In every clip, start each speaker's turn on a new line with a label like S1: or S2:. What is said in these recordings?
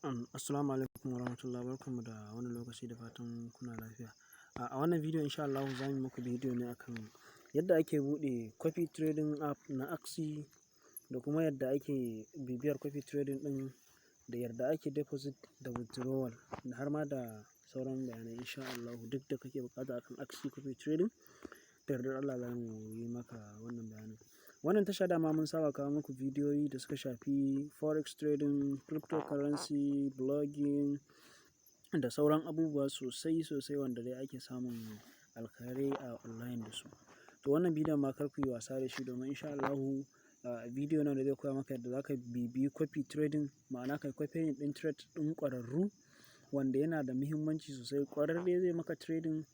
S1: Assalamu alaikum warahmatullahi, barkanmu da wannan lokaci, da fatan kuna lafiya. A wannan bidiyo, insha Allahu, za mu yi muku bidiyo ne akan yadda ake buɗe copy trading app na Axi, da kuma yadda ake bibiyar copy trading ɗin, da yadda ake deposit da withdrawal, da har ma da sauran bayanai, insha Allahu, duk da kake buƙata akan Axi copy trading. Da yardar Allah za mu yi maka wannan bayanin. Wannan tasha dama mun saba kawo muku bidiyoyi da suka shafi forex trading, cryptocurrency, blogging da sauran abubuwa sosai sosai wanda dai ake samun alkhairai a online da su. To, wannan bidiyon ma kar ku yi wasa da shi, domin insha Allahu bidiyo ne da zai koya maka yadda za ka bibiyi copy trading, ma'ana kai copying ɗin trade ɗin ƙwararru, wanda yana da muhimmanci sosai. Ƙwararre zai maka trading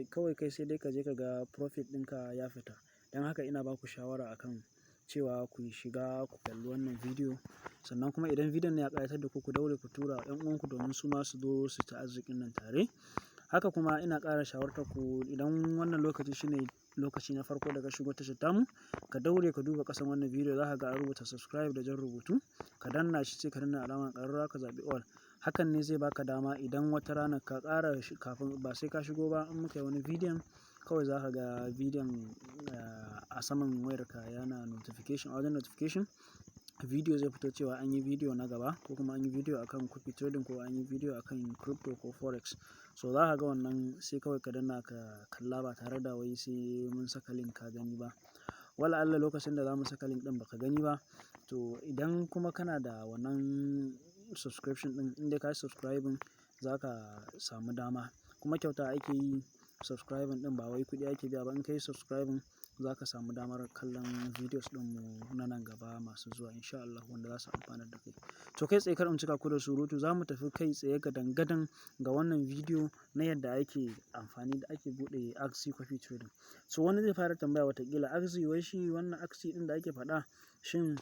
S1: kawai, kai sai dai ka je ka ga profit ɗinka ya fita. Don haka ina ba ku shawara akan cewa ku shiga ku kalli wannan bidiyo. Sannan kuma idan bidiyon nan ya ƙayatar da ku, ku daure ku tura wa 'yan uwanku domin su ma su zo su ci arzikin nan tare. Haka kuma ina ƙara shawartar ku, idan wannan lokaci shine lokaci na farko da ka shigo tashar tamu, ka daure ka duba ƙasan wannan bidiyo, za ka ga an rubuta "subscribe" da jan rubutu. Ka danna shi, sai ka danna alamar ƙararrawa, ka zaɓi all. Hakan ne zai baka dama idan wata rana ka ƙara, kafin ba sai ka shigo ba, in muka yi wani bidiyon, kawai za ka ga bidiyon a saman wayarka yana notification. A wajen notification, bidiyo zai fito cewa an yi bidiyo na gaba, ko kuma an yi bidiyo akan copy trading, ko an yi bidiyo akan crypto ko forex. So za ka ga wannan, sai kawai ka danna ka kalla ba tare da wai sai mun saka link ka gani ba. Wala Allah lokacin da za mu saka link ɗin ba ka gani ba. To, idan kuma kana da wannan subscription ɗin, in dai ka yi subscribing, za ka samu dama. Kuma kyauta ake yi subscribing ɗin, ba wai kuɗi ake biya ba. In ka yi subscribing, za ka samu damar kallon videos ɗinmu na nan gaba masu zuwa, insha Allah, wanda za su amfanar da kai. To, kai tsaye, kar in cika ku da surutu, za mu tafi kai tsaye gadan-gadan ga wannan bidiyo na yadda ake amfani da ake buɗe Axi copy trading. So wani zai fara tambaya watakila, Axi, wai shi wannan Axi ɗin da ake faɗa, shin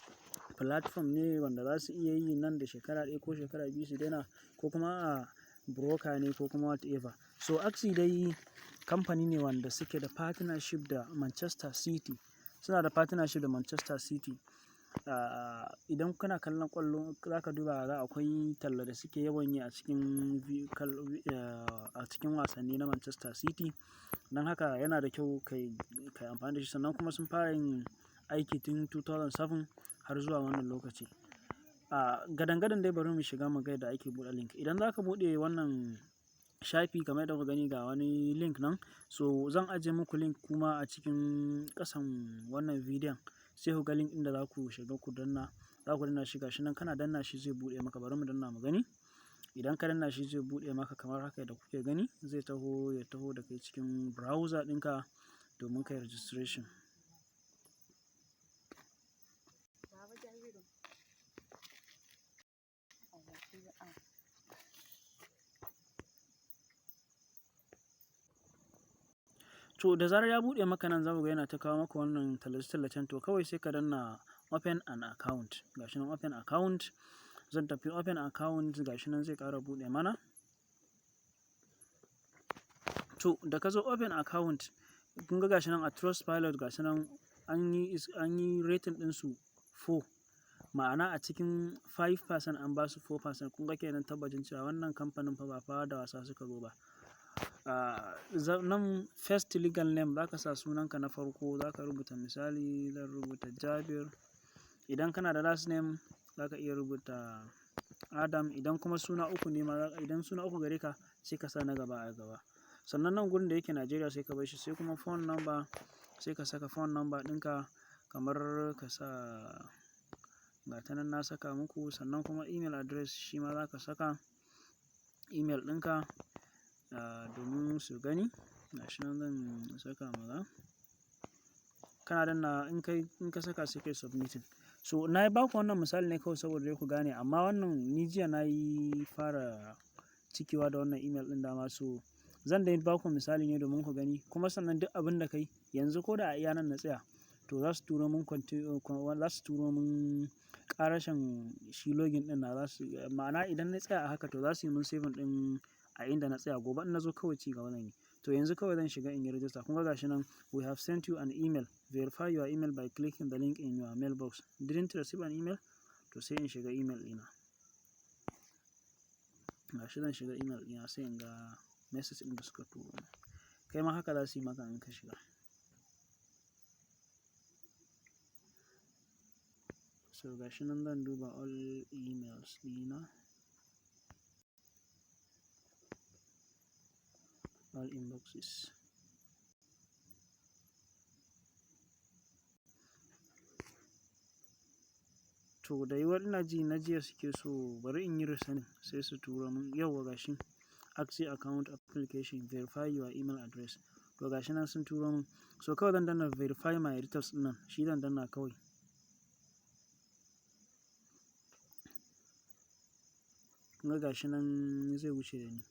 S1: platform ne wanda za su iya yi nan da shekara 1 ko shekara 2 su daina, ko kuma a broker ne, ko kuma whatever? So Axi dai kamfani ne wanda suke da partnership da Manchester City. Suna da partnership da Manchester City. Idan kana kallon ƙwallo, za ka duba ga akwai talla da suke yawan yi a cikin wasanni na Manchester City. Don haka yana da kyau ka yi amfani da shi. Sannan kuma sun fara yin aiki tun 2007 har zuwa wannan lokaci. Gadan-gadan dai, bari mu shiga mu ga yadda ake buɗe link. Idan za ka buɗe wannan shafi, kamar yadda kuka gani, ga wani link nan. So zan ajiye muku link kuma a cikin ƙasan wannan bidiyon. Sai ku ga link ɗin da za ku shiga ku danna. Za ku danna shi, gashi nan, kana danna shi zai buɗe maka. Bari mu danna mu gani. Idan ka danna shi, zai buɗe maka kamar haka da kuke gani. Zai taho, ya taho da kai cikin browser ɗinka domin ka yi registration.
S2: Baba Jabiru. Allah shi a.
S1: To, da zarar ya buɗe maka nan, za ku ga yana ta kawo maka wannan tallace-tallacen. To, kawai sai ka danna "open an account". Gashi nan, "open account". Zan tafi "open account", gashi nan zai ƙara buɗe mana. To, da ka zo "open account", kun ga gashi nan a Trustpilot, gashi nan an yi rating ɗinsu 4. Ma'ana a cikin 5% an ba su 4%. Kun ga kenan tabbacin cewa wannan kamfanin fa ba fa da wasa suka zo ba. Nan first legal name, za ka sa sunanka na farko, za ka rubuta, misali zan rubuta Jabir. Idan kana da last name, za ka iya rubuta Adam. Idan kuma suna uku ne ma, idan suna uku gare ka, sai ka sa na gaba a gaba. Sannan nan gurin da yake Najeriya, sai ka bar shi. Sai kuma phone number, sai ka saka phone number ɗinka, kamar ka sa, ga ta nan na saka muku. Sannan kuma email address, shi ma za ka saka email ɗinka domin su gani. Gashi nan zan saka muga. Kana danna, in ka saka, sai kai submitting. So na yi baku wannan misali ne kawai saboda dai ku gane, amma wannan ni jiya na yi fara cikewa da wannan email ɗin dama, so zan dai baku misali ne domin ku gani. Kuma sannan duk abin da ka yi yanzu, ko da a iya nan na tsaya, to za su turo mun ƙarashin shi login ɗin na za su, ma'ana idan na tsaya a haka, to za su yi mun saving ɗin a inda na tsaya. Gobe in na zo, kawai ci gaba zan yi. To, yanzu kawai zan shiga in yi register. Kun ga gashi nan, "We have sent you an email. Verify your email by clicking the link in your mailbox." Didn't receive an email? To, sai in shiga email ɗina. Gashi zan shiga email ɗina sai in ga message ɗin da suka turo min. Kai ma haka za su yi maka in ka shiga. So gashi nan zan duba all emails ɗina. All inboxes. To da yiwuwar ina ji na jiya suke so bari in yi resending sai su turo mun. Yauwa gashi Axi account application, verify your email address. To gashi nan sun turo mun. So kawai zan danna verify my details ɗinnan, shi zan danna kawai. Kun ga gashi nan zai wuce da ni.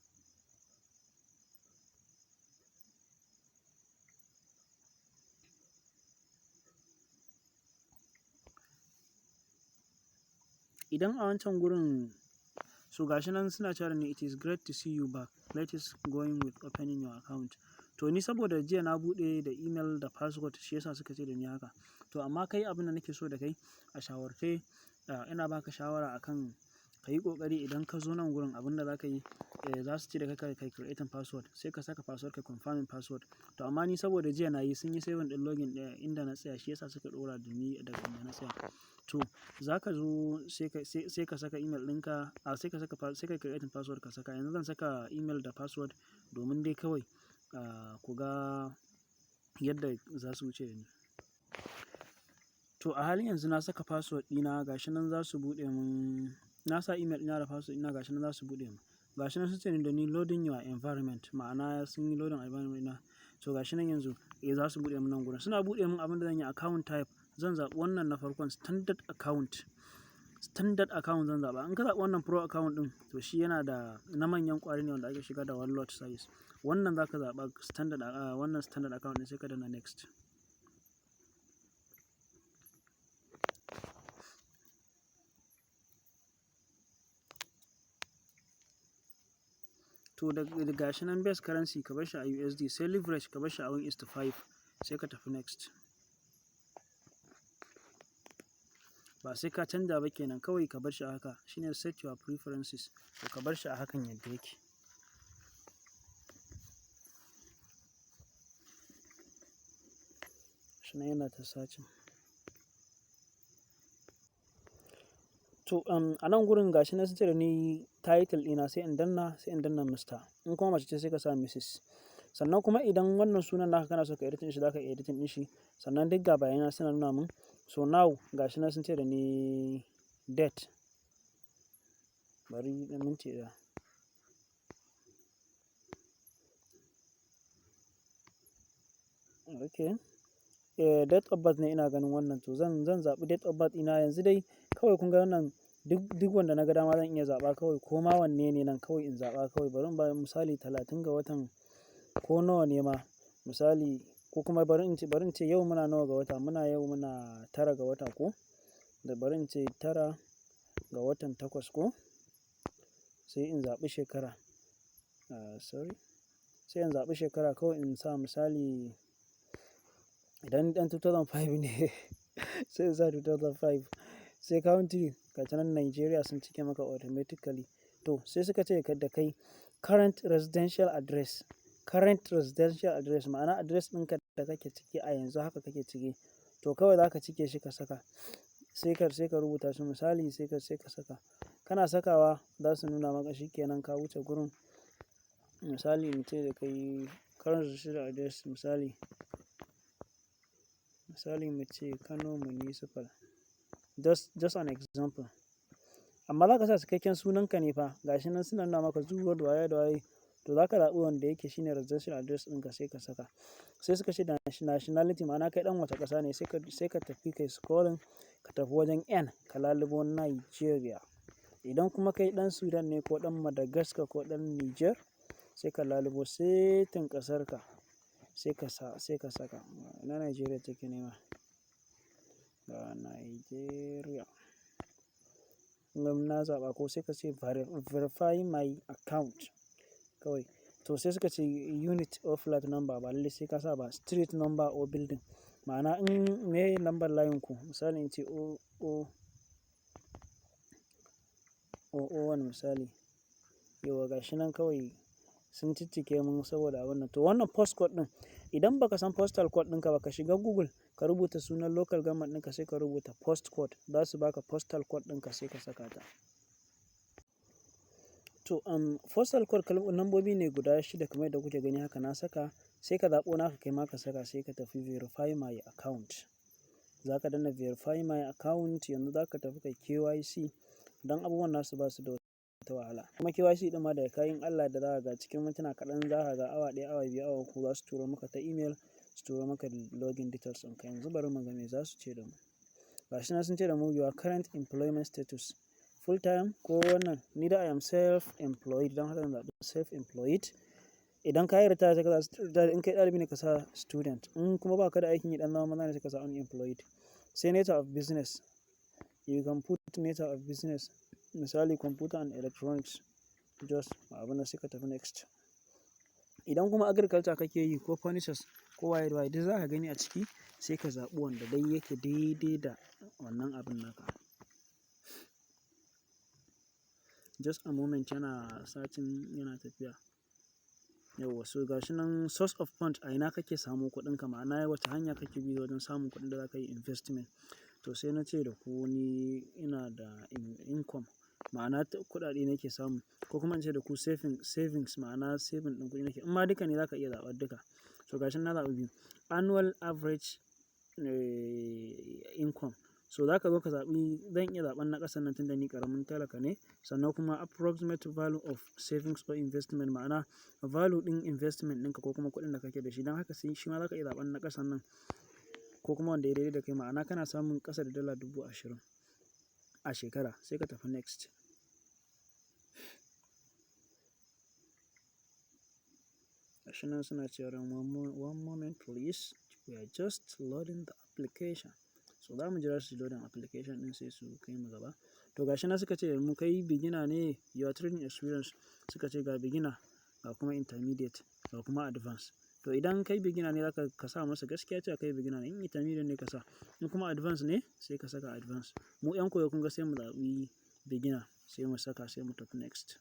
S1: Idan a wancan gurin, so gashi nan suna cewa da ni, "It is great to see you back. Let us going with opening your account." To ni saboda jiya na buɗe da email da password, shi yasa suka ce da ni haka. To amma kai, abin da nake so da kai a shawarce, ina baka shawara akan ka yi ƙoƙari idan ka zo nan gurin, abin da za ka yi, za su ce da kai kai creating password, sai ka saka password, ka confirming password. To amma ni saboda jiya na yi, sun yi saving ɗin login ɗaya inda na tsaya, shi yasa suka ɗora da ni daga inda na tsaya. To za ka zo sai ka saka email ɗinka, a sai ka creating password ka saka. Yanzu zan saka email da password domin dai kawai ku ga yadda za su wuce da ni. To a halin yanzu na saka password ɗina, gashi nan za su buɗe mun. Na sa email ɗina da password ɗina, gashi nan za su buɗe mun. Gashi nan sun ce da ni, "Loading your environment", ma'ana sun yi loading environment ɗina. To gashi nan yanzu, eh, za su buɗe mun nan gurin. Suna buɗe mun, abin da zan yi, account type, zan zaɓi wannan na farkon, standard account. Standard account zan zaɓa. In ka zaɓi wannan pro account ɗin, to shi yana da na manyan ƙwari ne wanda ake shiga da one lot size. Wannan za ka zaɓa standard, wannan standard account ɗin, sai ka danna next. To da gashi nan, base currency ka bar shi a USD, sai leverage ka bar shi a 1:5, sai ka tafi next. Ba sai ka canza ba kenan, kawai ka bar shi a haka. Shine set your preferences, to ka bar shi a hakan yadda yake. Shi nan yana ta searching. To a nan gurin gashi nan sun ce da ni title ɗina, sai in danna Mr. In kuma mace ce, sai ka sa Mrs. Sannan kuma idan wannan sunan naka kana so ka editing shi, za ka iya editing ɗin shi. Sannan duk ga bayanai suna nuna mun. So now gashi nan sun ce da ni date. Bari na minti ɗaya. Okay. Eh, date of birth ne ina ganin wannan. To zan zaɓi date of birth ina yanzu dai kawai. Kun ga wannan, duk wanda na ga dama zan iya zaɓa kawai, ko ma wanne ne nan, kawai in zaɓa kawai. Bari in ba misali 30 ga watan ko nawa ne ma misali, ko kuma bari in ce yau muna nawa ga wata? Muna yau muna 9 ga wata ko? Da bari in ce 9 ga watan 8 ko? Sai in zaɓi shekara. Ah, sorry. Sai in zaɓi shekara kawai in sa, misali idan ɗan 2005 ne, sai in sa 2005. Sai country, ga ta nan Nigeria, sun cike maka automatically. To sai suka ce da kai current residential address. Current residential address ma'ana address ɗinka da kake ciki a yanzu haka kake ciki. To kawai za ka cike shi ka saka. Sai ka rubuta shi, misali sai ka saka. Kana sakawa za su nuna maka, shi kenan ka wuce gurin. Misali in ce da kai current residential address, misali muce Kano Municipal. Just an example. Amma za ka sa cikakken sunanka ne fa. Gashi nan suna nuna maka Zoo Road, waye da waye. To za ka zaɓi wanda yake shine residential address ɗinka, sai ka saka. Sai suka ce nationality, ma'ana kai ɗan wace ƙasa ne, sai ka tafi kai scrolling, ka tafi wajen N, ka lalubo Nigeria. Idan kuma kai ɗan Sudan ne ko ɗan Madagascar ko ɗan Niger, sai ka lalubo setin ƙasarka, sai ka saka. Ina Nigeria take nema? Ga Nigeria. Na zaɓa ko, sai ka ce verify my account kawai. To sai suka ce unit or flat number, ba lallai sai ka sa ba, street number or building. Ma'ana in me lambar layin ku, misali in ce O O O O one, misali Yauwa, gashi nan kawai sun ciccike mun saboda abun nan. To, wannan postcode ɗin, idan baka san postal code ɗinka ba, ka shiga Google, ka rubuta sunan local government ɗinka, sai ka rubuta postcode. Za su baka postal code ɗinka, sai ka saka ta. To, postal code lambobi ne guda shida kamar yadda kuke gani, haka na saka. Sai ka zaɓo naka kai ma ka saka, sai ka tafi verify my account. Za ka danna verify my account, yanzu za ka tafi kai KYC don abubuwan nasu ba su da wata wahala. Kuma KYC ɗin ma daga ka yi, in Allah da za ka ga cikin mintuna kaɗan, za ka ga awa 1, awa 2, awa 3, za su turo maka ta email, su turo maka login details ɗinka. Yanzu bari mu ga me za su ce da mu. Gashi nan sun ce da mu, "Your current employment status, full time ko wannan?" Ni da I am self employed, don haka zan zaɓi self employed. Idan ka yi ritaya, sai ka sa retired, in kai ɗalibi ne ka sa student, in kuma ba ka da aikin yi, ɗan zaman banza ne, sai ka sa unemployed. Sai nature of business. You can put nature of business, misali computer and electronics, just abun nan, sai ka tafi next. Idan kuma agriculture kake yi ko furnitures ko waye da waye, duk za ka gani a ciki, sai ka zaɓi wanda dai yake daidai da wannan abun naka. Just a moment, yana searching, yana tafiya. Yauwa, so gashi nan source of fund, a ina kake samo kuɗinka, ma'ana wace hanya kake bi wajen samun kuɗin da za ka yi investment. To, sai na ce da ku ni ina da income, ma'ana kuɗaɗe nake samu, ko kuma in ce da ku savings, ma'ana saving ɗin kuɗi nake. In ma duka ne, za ka iya zaɓar duka. So gashi nan na zaɓi biyu. Annual average income. So za ka zo ka zaɓi, zan iya zaɓan na ƙasan nan tunda ni ƙaramin talaka ne. Sannan kuma approximate value of savings or investment, ma'ana value ɗin investment ɗinka ko kuma kuɗin da kake da shi. Don haka sai shi ma za ka iya zaɓan na ƙasan nan ko kuma wanda ya daidai da kai, ma'ana kana samun ƙasa da $20,000 a shekara, sai ka tafi next. Gashi nan suna cewa, "One moment please, we are just loading the application." So za mu jira su loading application ɗin, sai su kai mu gaba. To, gashi nan suka ce mu kai beginner ne, your trading experience, suka ce ga beginner, ga kuma intermediate, ga kuma advance. To, idan kai beginner ne, zaka ka sa masa gaskiya cewa kai beginner ne, in intermediate ne ka sa, in kuma advance ne sai ka saka advance. Mu 'yan koyo, kun ga, sai mu zaɓi beginner, sai mu saka, sai mu tafi next.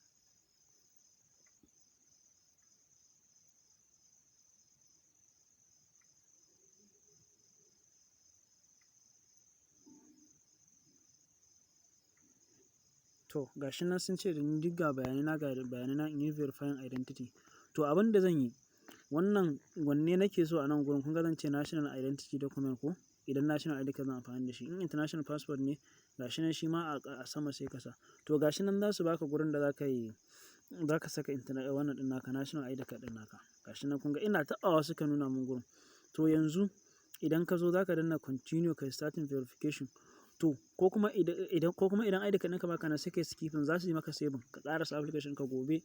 S1: To, gashi nan sun ce da ni duk ga bayanai na in yi verifying identity. To, abin da zan yi, wannan wanne nake so a nan gurin? Kun ga zan ce national identity document, ko idan national ID card zan amfani da shi. In international passport ne, gashi nan shi ma a sama sai ka sa. To, gashi nan za su baka gurin da za ka saka internet wannan ɗin naka, national ID card ɗin naka. Gashi nan, kun ga ina taɓawa suka nuna mun gurin. To, yanzu idan ka zo, za ka danna continue, kai starting verification. To, ko kuma idan ID card ɗinka baka nan, sai kai skipping, za su yi maka saving, ka ƙarasa application ka, gobe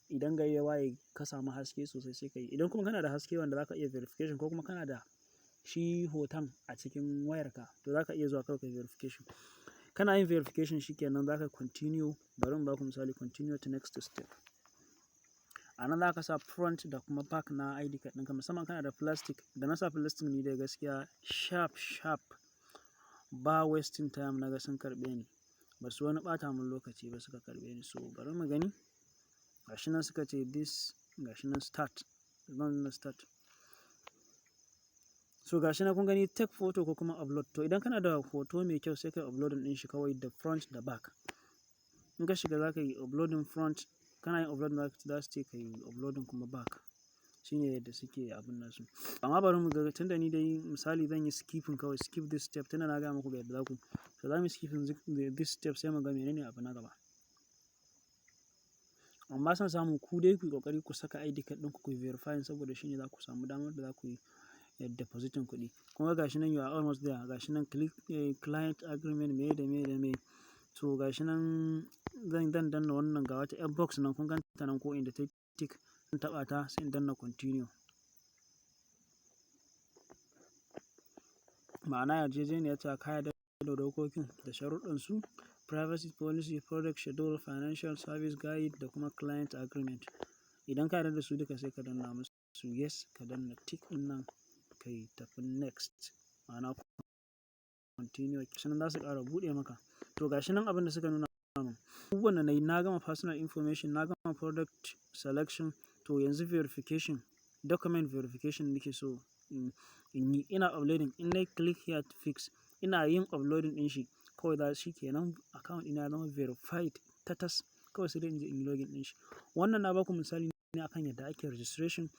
S1: idan gari ya waye ka samu haske sosai, sai ka yi. Idan kuma kana da haske wanda za ka iya verification, ko kuma kana da shi hoton a cikin wayarka, to za ka iya zuwa kawai kai verification. Kana yin verification shi kenan, za ka continue. Bari in baku misali, continue to next step. A nan za ka sa front da kuma back na ID card ɗinka, musamman kana da plastic. Da na sa plastic ni dai gaskiya sharp sharp, ba wasting time, naga sun karɓe ni. Ba su wani ɓata mun lokaci ba, suka karɓe ni. So bari mu gani. Gashi nan suka ce this, gashi nan start. Zan danna start. So gashi nan kun gani, take photo ko kuma upload. To, idan kana da hoto mai kyau, sai ka yi uploading ɗin shi kawai da front da back. In ka shiga, za ka yi uploading front, kana yin uploading, za su ce ka yi uploading kuma back. Shine yadda suke abun nasu. Amma bari mu ga, tunda ni dai misali zan yi skipping kawai, skip this step, tunda na gaya muku ga yadda za ku yi. So za mu yi skipping this step, sai mu ga menene abu na gaba. Amma son samu, ku dai ku yi ƙoƙari ku saka ID card ɗinku, ku yi verifying, saboda shine za ku samu damar da za ku yi depositing kuɗi. Kuma gashi nan you are almost there. Gashi nan click client agreement, me da me da me. To, gashi nan zan danna wannan, ga wata ƴar box nan, kun gan ta nan ko, inda tayi tick, zan taɓa ta, sai in danna continue. Ma'ana yarjejeniya cewa ka yarda da dokokin da sharuɗɗansu, privacy policy, product schedule, financial service guide da kuma client agreement. Idan ka yarda da su duka, sai ka danna musu yes, ka danna tick ɗin nan, ka yi tafi next. Ma'ana continue. Sannan za su ƙara buɗe maka. To, gashi nan abin da suka nuna. min. Abubuwan da nayi, na gama personal information, na gama product selection, to yanzu verification, document verification nake so in yi. Ina uploading, in nayi click here to fix, ina yin uploading ɗin shi kawai za shi kenan account ɗina ya zama verified tatas, kawai sai dai in je in yi login ɗin shi. Wannan na baku misali ne akan yadda ake registration.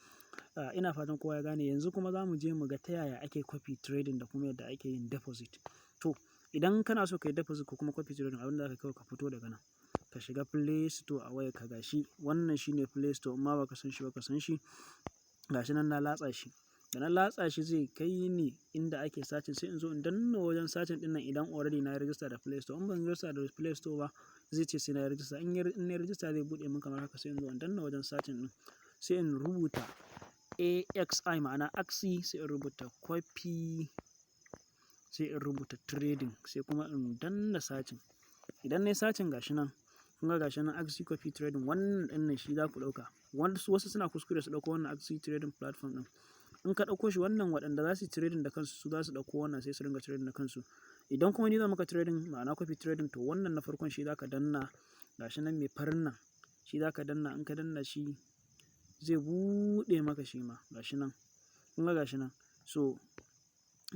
S1: Ina fatan kowa ya gane. Yanzu kuma za mu je mu ga ta yaya ake copy trading da kuma yadda ake yin deposit. To, idan kana so ka yi deposit ko kuma copy trading, abin da zaka kawai ka fito daga nan. Ka shiga Play Store a wayarka, gashi. Wannan shine Play Store, in ma ba ka san shi ba, ka san shi. Gashi nan na latsa shi. Da na latsa shi zai kai ni inda ake searching, sai in zo in danna wajen searching ɗin nan idan already na yi register da Play Store. In ban register da Play Store ba, zai ce sai na yi register. In nayi register zai buɗe min kamar haka, sai in zo in danna wajen searching ɗin. Sai in rubuta AXI, ma'ana Axi, sai in rubuta copy, sai in rubuta trading, sai kuma in danna searching. Idan nayi searching, gashi nan, kun ga gashi nan Axi copy trading, wannan ɗin nan shi za ku ɗauka. Wasu suna kuskure su ɗauko wannan Axi trading platform ɗin. In ka ɗauko shi wannan, waɗanda za su yi trading da kansu su za su ɗauko wannan sai su ringa trading da kansu. Idan kuma ni zan maka trading, ma'ana copy trading, to wannan na farkon shi za ka danna, gashi nan mai farin nan shi za ka danna. In ka danna shi zai buɗe maka shi ma, gashi nan. Kun ga gashi nan. So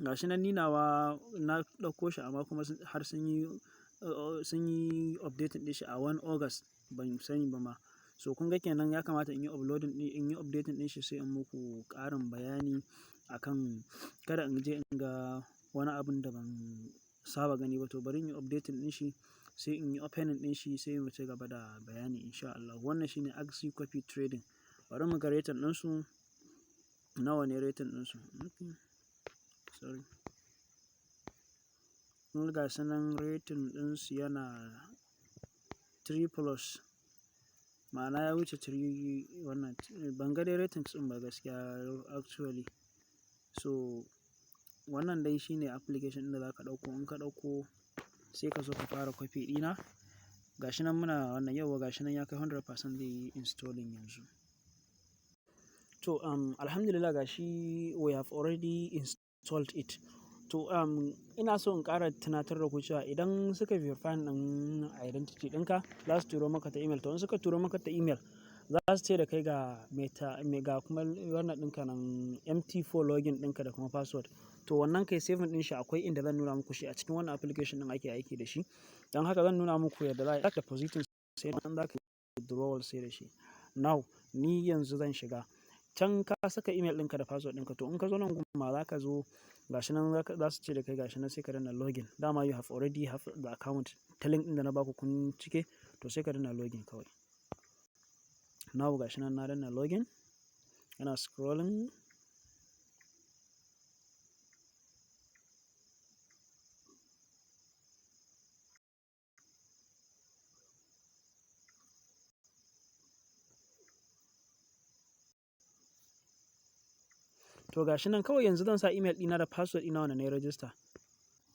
S1: gashi nan ni nawa na ɗauko shi, amma kuma har sun yi updating ɗin shi a 1 August, ban sani ba ma. So kun ga kenan ya kamata in yi uploading ɗin, in yi updating ɗin shi, sai in muku ƙarin bayani akan kada in je in ga wani abun da ban saba gani ba. To, bari in yi updating ɗin shi, sai in yi opening ɗin shi, sai mu ci gaba da bayani in sha Allah. Wannan shine Axi copy trading. Bari mu ga rating ɗinsu. Nawa ne rating ɗinsu? Okay. Sorry. Kun ga gasu nan, rating ɗinsu yana 3 plus. Ma'ana ya wuce 3 wannan. Ban ga dai ratings ɗin ba gaskiya actually. So wannan dai shine application ɗin da za ka ɗauko. In ka ɗauko sai ka zo ka fara copy ɗina. Gashi nan muna wannan, yauwa, gashi nan ya kai 100%, zai yi installing yanzu. To, alhamdulillah, gashi we have already installed it. To, ina so in ƙara tunatar da ku cewa idan suka verify ɗin identity ɗinka, za su turo maka ta email. To, in suka turo maka ta email, za su ce da kai ga meta, me ga kuma wannan ɗinka nan, MT4 login ɗinka da kuma password. To, wannan kai saving ɗin shi, akwai inda zan nuna muku shi a cikin wannan application ɗin ake aiki da shi. Don haka zan nuna muku yadda za a yi depositing, sai nan za ka yi withdrawal sai da shi. Now ni yanzu zan shiga. Can ka saka email ɗinka da password ɗinka. To, in ka zo nan gumma za ka zo, gashi nan za su ce da kai gashi nan, sai ka danna login. Dama you have already have the account ta link ɗin da na baku kun cike, to sai ka danna login kawai. Now gashi nan na danna login. Yana scrolling. To, gashi nan kawai yanzu zan sa email ɗina da password ɗina wanda na yi register.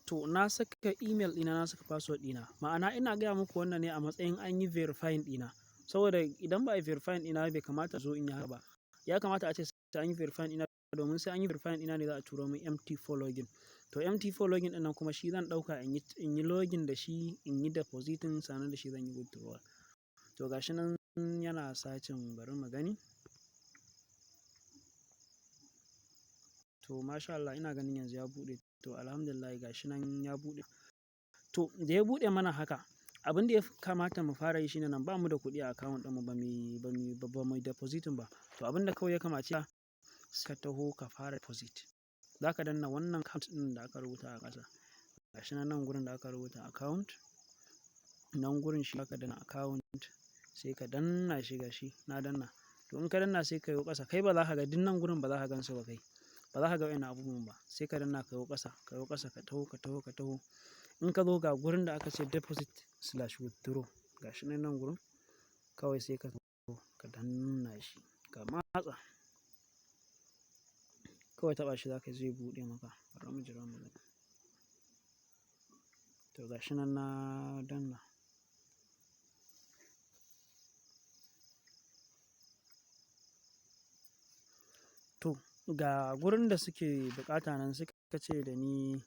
S1: To, na saka email ɗina, na saka password ɗina. Ma'ana ina gaya muku wannan ne a matsayin an yi verifying ɗina. Saboda idan ba a yi verifying ɗina ba, bai kamata zo in yi haka ba. Ya kamata ace sai an yi verifying ɗina, domin sai an yi verifying ɗina ne za a turo min MT4 login. To, MT4 login ɗin nan kuma shi zan ɗauka in yi login da shi, in yi depositing, sannan da shi zan yi withdrawal. To, gashi nan yana searching, bari mu gani. To, masha Allah, ina ganin yanzu ya buɗe. To, alhamdulillah, gashi nan ya buɗe. To, da ya buɗe mana haka, abin da ya kamata mu fara yi shine nan ba mu da kuɗi a account ɗinmu, ba mu depositing ba. To, abin da kawai ya kamace ka taho ka fara deposit. Za ka danna wannan account ɗin da aka rubuta a ƙasa. Gashi nan, nan gurin da aka rubuta account. Nan gurin shi aka danna account, sai ka danna shi, gashi na danna. To, in ka danna sai ka yo ƙasa, kai ba za ka ga duk nan gurin ba, za ka gansu ba kai. Ba za ka ga waƴannan abubuwan ba. Sai ka danna ka yo ƙasa, ka yo ƙasa, ka taho, ka taho, ka taho. In ka zo ga gurin da aka ce deposit slash withdraw, gashi nan, nan gurin kawai sai ka zo ka danna shi, ka matsa. Kawai taɓa shi za ka yi, zai buɗe maka. Bari mu jira mu gani. To, gashi nan na danna. To, ga gurin da suke buƙata nan, suka ce da ni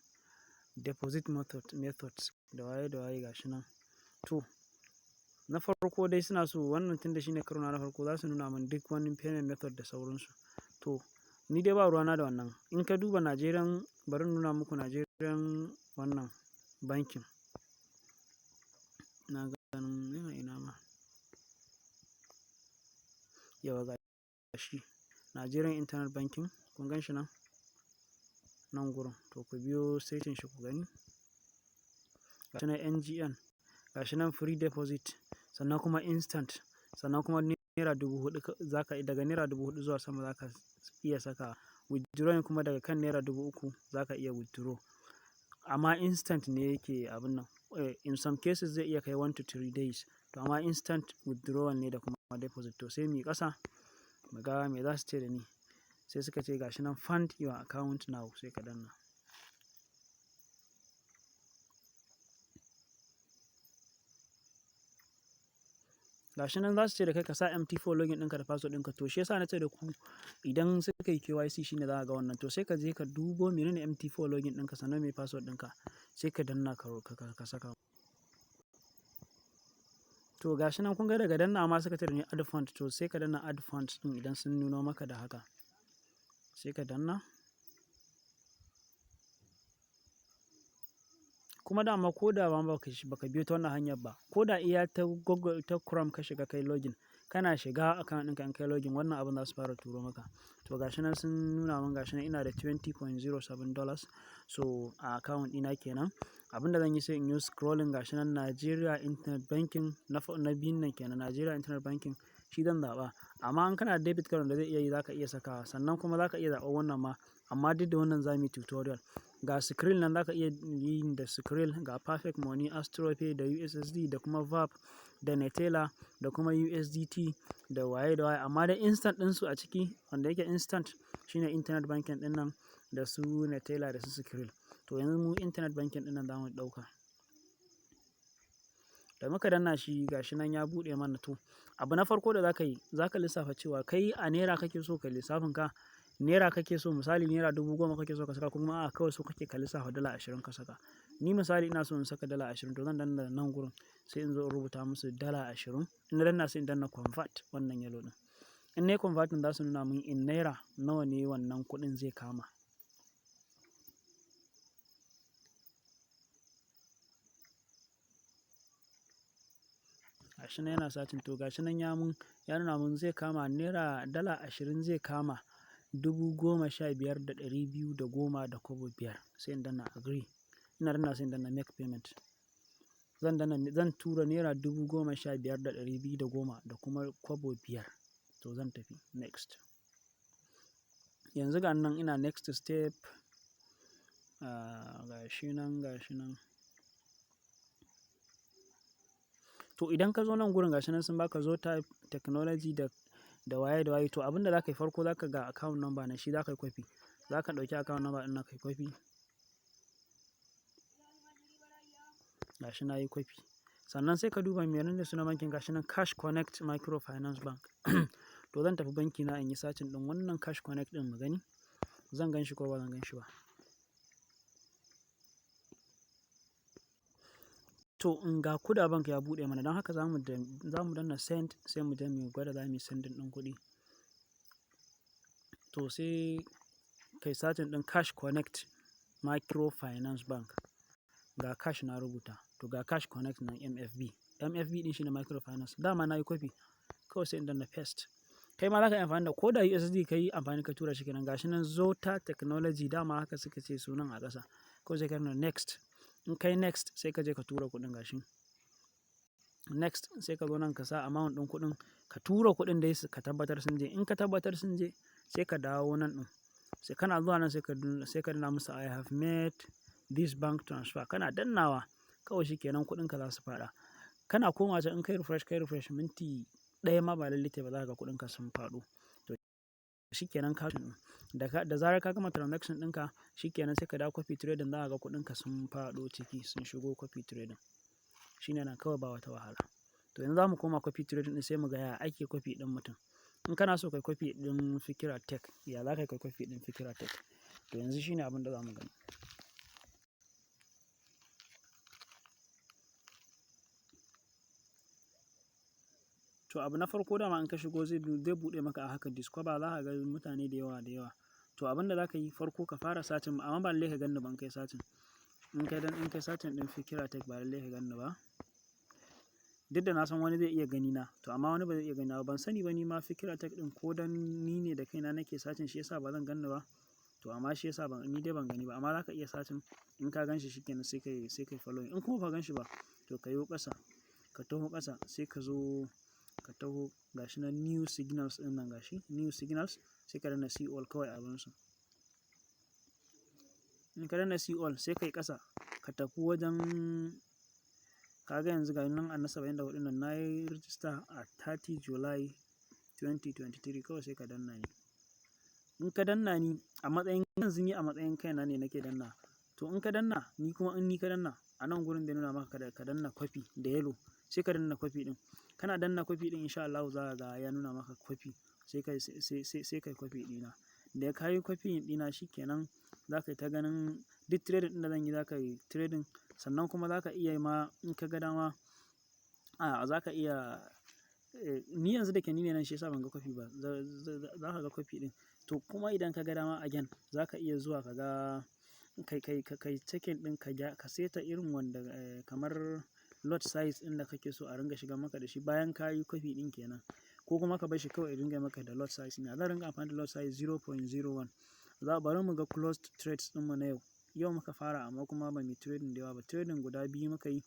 S1: deposit methods da waye da waye, gashi nan. To, Na farko dai suna so wannan, tunda shine karo na farko, za su nuna min duk wani payment method da sauransu. To, ni dai ba ruwana da wannan. In ka duba Nigerian, bari in nuna muku Nigerian wannan bankin. Na ganin yana ina ma. Yauwa, ga shi. Nigerian Internet Banking, kun gan shi nan? Nan gurin. To, ku biyo saitin shi ku gani. Ga shi nan NGN, ga shi nan free deposit, sannan kuma instant, sannan kuma ₦4,000 za ka, daga ₦4,000 zuwa sama za ka iya saka. Withdrawing kuma daga kan ₦3,000 za ka iya withdraw. Amma instant ne yake abun nan. In some cases zai iya kai 1 to 3 days. To, amma instant withdrawal ne da kuma deposit. To, sai muyi ƙasa mu ga me za su ce da ni. Sai suka ce ga shi nan "Fund your account now", sai ka danna. Ga shi nan za su ce da kai ka sa MT4 login ɗinka da password ɗinka. To, shi ya sa na ce da ku idan suka yi KYC shine za ka ga wannan. To, sai ka je ka dubo menene MT4 login ɗinka, sannan me password ɗinka, sai ka danna ka saka. To, ga shi nan, kun ga daga danna ma suka ce da ni "Add fund". To, sai ka danna add fund ɗin idan sun nuno maka da haka. Sai ka danna. Kuma dama ko da ma ba ka biyo ta wannan hanyar ba, ko da iya ta Google, ta Chrome ka shiga kai login, kana shiga account ɗinka in kai login, wannan abun za su fara turo maka. To, ga shi nan sun nuna mun, ga shi nan ina da $20.07, so a account ɗina kenan. Abin da zan yi, sai in yi scrolling, ga shi nan Nigeria Internet Banking na biyun nan kenan, Nigeria Internet Banking, shi zan zaɓa. Amma in kana da debit card da zai iya yi, za ka iya sakawa, sannan kuma za ka iya zaɓar wannan ma, amma duk da wannan za mu yi tutorial. Ga Skrill nan, za ka iya yin da Skrill, ga Perfect Money, AstroPay da USSD da kuma Verve da Neteller da kuma USDT da waye da waye. Amma dai instant ɗinsu a ciki, wanda yake instant, shine internet banking ɗin nan da su Neteller da su Skrill. To, yanzu mu internet banking ɗin nan za mu ɗauka. Da muka danna shi, ga shi nan ya buɗe mana. To, abu na farko da za ka yi, za ka lissafa cewa kai a naira kake so ka lissafin ka, naira kake so, misali ₦10,000 kake so ka saka, kuma a'a, kawai so kake ka lissafa $20 ka saka. Ni misali ina so in saka $20, to zan danna nan gurin, sai in zo in rubuta musu $20. In na danna, sai in danna convert, wannan yellow ɗin. In nayi converting, za su nuna mun in naira nawa ne wannan kuɗin zai kama. Gashi nan yana searching. To, gashi nan ya nuna mun zai kama naira, $20 zai kama 15,210 da kobo 5. Sai in danna agree. Ina danna, sai in danna make payment. Zan danna, zan tura ₦15,210 da kuma kobo 5. To, zan tafi next. Yanzu ga nan ina next step. Gashi nan, gashi nan. To, idan ka zo nan gurin, gashi nan sun baka Zota Technology da waye da waye. To, abin da za ka yi farko, za ka ga account number na shi za ka yi copy. Za ka ɗauki account number ɗin nan ka yi copy. Gashi na yi copy. Sannan sai ka duba menene sunan bankin, gashi nan Cash Connect Microfinance Bank. To, zan tafi banki na in yi searching ɗin wannan Cash Connect ɗin mu gani. Zan gan shi ko ba zan gan shi ba. To, in ga Kuda Bank ya buɗe mana, don haka za mu danna send, sai mu je mu gwada za mu yi sending ɗin kuɗi. To, sai kai searching ɗin Cash Connect Microfinance Bank. Ga Cash na rubuta. To, ga Cash Connect nan MFB. MFB ɗin shine microfinance. Dama na yi copy. Kawai sai in danna paste. Kai ma za ka yi amfani da ko da USSD ka yi amfani ka tura shi kenan. Gashi nan Zota Technology, dama haka suka ce sunan a ƙasa. Kawai sai ka danna next. In kai next, sai ka je ka tura kuɗin, gashi. Next, sai ka zo nan ka sa amount ɗin kuɗin, ka tura kuɗin dai ka tabbatar sun je. In ka tabbatar sun je, sai ka dawo nan ɗin. Sai kana zuwa nan, sai ka danna musu "I have made this bank transfer". Kana dannawa, kawai shi kenan kuɗinka za su faɗa. Kana komawa can, in kai refresh, kai refresh, minti ɗaya ma ba lallai tayi ba, za ka ga kuɗinka sun faɗo. To, shi kenan ka da zarar ka gama transaction ɗinka, shi kenan sai ka dawo copy trading, za ka ga kuɗinka sun faɗo ciki, sun shigo copy trading. Shi ne nan kawai, ba wata wahala. To, yanzu za mu koma copy trading ɗin, sai mu ga ya ake copy ɗin mutum. In kana so ka yi copy ɗin Fikira Tech, ya za ka yi copy ɗin Fikira Tech? To, yanzu shine abin da za mu gani. To, abu na farko dama in ka shigo zai buɗe maka a haka discover, za ka ga mutane da yawa da yawa. To, abin da za ka yi farko, ka fara searching, amma ba lallai ka ganni ba in kai searching. In kai searching ɗin Fikira Tech, ba lallai ka ganni ba. Duk da na san wani zai iya gani na, to amma wani ba zai iya gani na ba. Ban sani ba ni ma Fikira Tech ɗin, ko dan ni ne da kaina nake searching, shi yasa ba zan ganni ba. To, amma shi yasa ban, ni dai ban gani ba, amma za ka iya searching. In ka gan shi, shikenan, sai kai following. In kuma ba ka gan shi ba, to ka yo ƙasa, ka taho ƙasa, sai ka zo ka taho, gashi nan new signals ɗin nan, gashi new signals, sai ka danna see all kawai abinsu. In ka danna see all, sai ka yi ƙasa, ka tafi wajen ka ga yanzu ga nan a na 74 nan, na yi register a 30 July 2023. Kawai sai ka danna ni. In ka danna ni a matsayin yanzu, ni a matsayin kaina ne nake danna. To, in ka danna ni kuma, in ni ka danna, a nan gurin zai nuna maka ka danna copy da yellow, sai ka danna copy ɗin. Kana danna copy ɗin, insha Allahu za ka ga ya nuna maka copy, sai kai copy ɗina. Da ka yi copy ɗina, shi kenan, za ka yi ta ganin duk trading ɗin da zan yi, za ka yi trading. Sannan kuma za ka iya ma, in ka ga dama, za ka iya, ni yanzu da ke ni ne nan, shi yasa ban ga copy ba. Za ka ga copy ɗin. To, kuma idan ka ga dama again, za ka iya zuwa ka ga kai checking ɗin, ka seta irin wanda kamar lot size ɗin da kake so a ringa shiga maka da shi bayan ka yi copy ɗin kenan. Ko kuma ka bar shi kawai ya dinga maka da lot size ɗin. Zan ringa amfani da lot size 0.01. Bari mu ga closed trades ɗinmu na yau. Yau muka fara, amma kuma ba muyi trading da yawa ba. Trading guda biyu muka yi,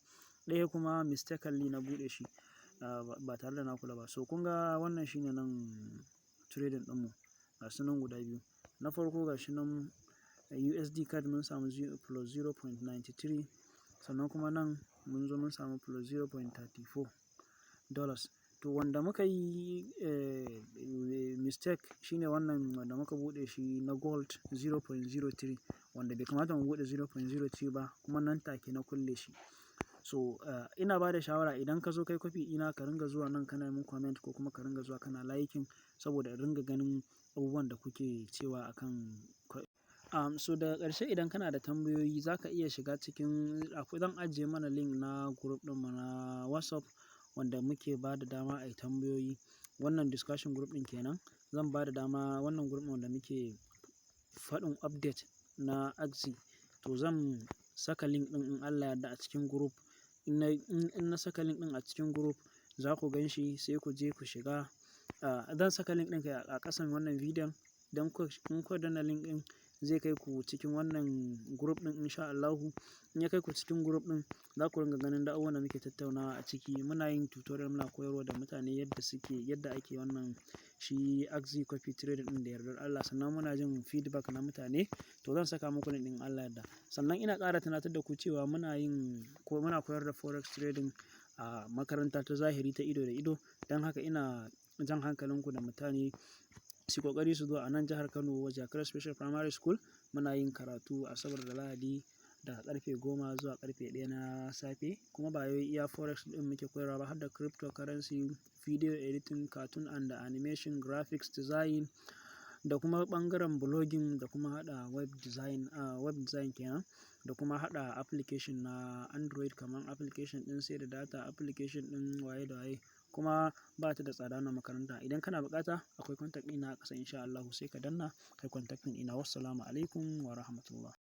S1: ɗaya kuma mistakenly na buɗe shi ba tare da na kula ba. So kun ga wannan shine nan trading ɗinmu. Ga su nan guda biyu. Na farko, ga shi nan USD CAD, mun samu plus 0.93, sannan kuma nan mun zo mun samu plus $0.34. To, wanda muka yi mistake shine wannan wanda muka buɗe shi na gold 0.03, wanda bai kamata mu buɗe 0.03 ba, kuma nan take na kulle shi. So ina ba da shawara, idan ka zo kai copy ɗina, ka ringa zuwa nan kana min comment, ko kuma ka ringa zuwa kana liking, saboda in ringa ganin abubuwan da kuke cewa akan. So daga ƙarshe, idan kana da tambayoyi, za ka iya shiga cikin akwai, zan ajiye mana link na group ɗinmu na WhatsApp wanda muke ba da dama a yi tambayoyi. Wannan discussion group ɗin kenan. Zan ba da dama wannan group ɗin wanda muke faɗin update na Axi. To, zan saka link ɗin in Allah ya yarda a cikin group. In na saka link ɗin a cikin group, za ku gan shi, sai ku je ku shiga. Zan saka link ɗin kai a ƙasan wannan bidiyon. Don in kuka danna link ɗin, zai kai ku cikin wannan group ɗin, in sha Allahu. In ya kai ku cikin group ɗin, za ku ringa ganin duk abubuwan da muke tattaunawa a ciki. Muna yin tutorial, muna koyarwa da mutane yadda suke, yadda ake wannan shi Axi copy trading ɗin, da yardar Allah. Sannan muna jin feedback na mutane. To, zan saka muku link ɗin in Allah ya yarda. Sannan ina ƙara tunatar da ku cewa muna yin ko muna koyar da forex trading a makaranta ta zahiri, ta ido da ido. Don haka ina jan hankalinku da mutane su ƙoƙari su zo a nan jihar Kano, Jakara Special Primary School. Muna yin karatu Asabar da Lahadi daga ƙarfe 10 zuwa ƙarfe 1 na safe. Kuma ba wai iya forex ɗin muke koyarwa ba, har da cryptocurrency, video editing, cartoon and animation, graphics design, da kuma ɓangaren blogging, da kuma haɗa web design, web design kenan, da kuma haɗa application na Android, kamar application ɗin sayar da data, application ɗin waye da waye. Kuma ba ta da tsada wannan makaranta. Idan kana buƙata, akwai contact ɗina a ƙasa, in sha Allahu, sai ka danna kai contacting ɗina. Wassalamu alaikum wa rahmatullah.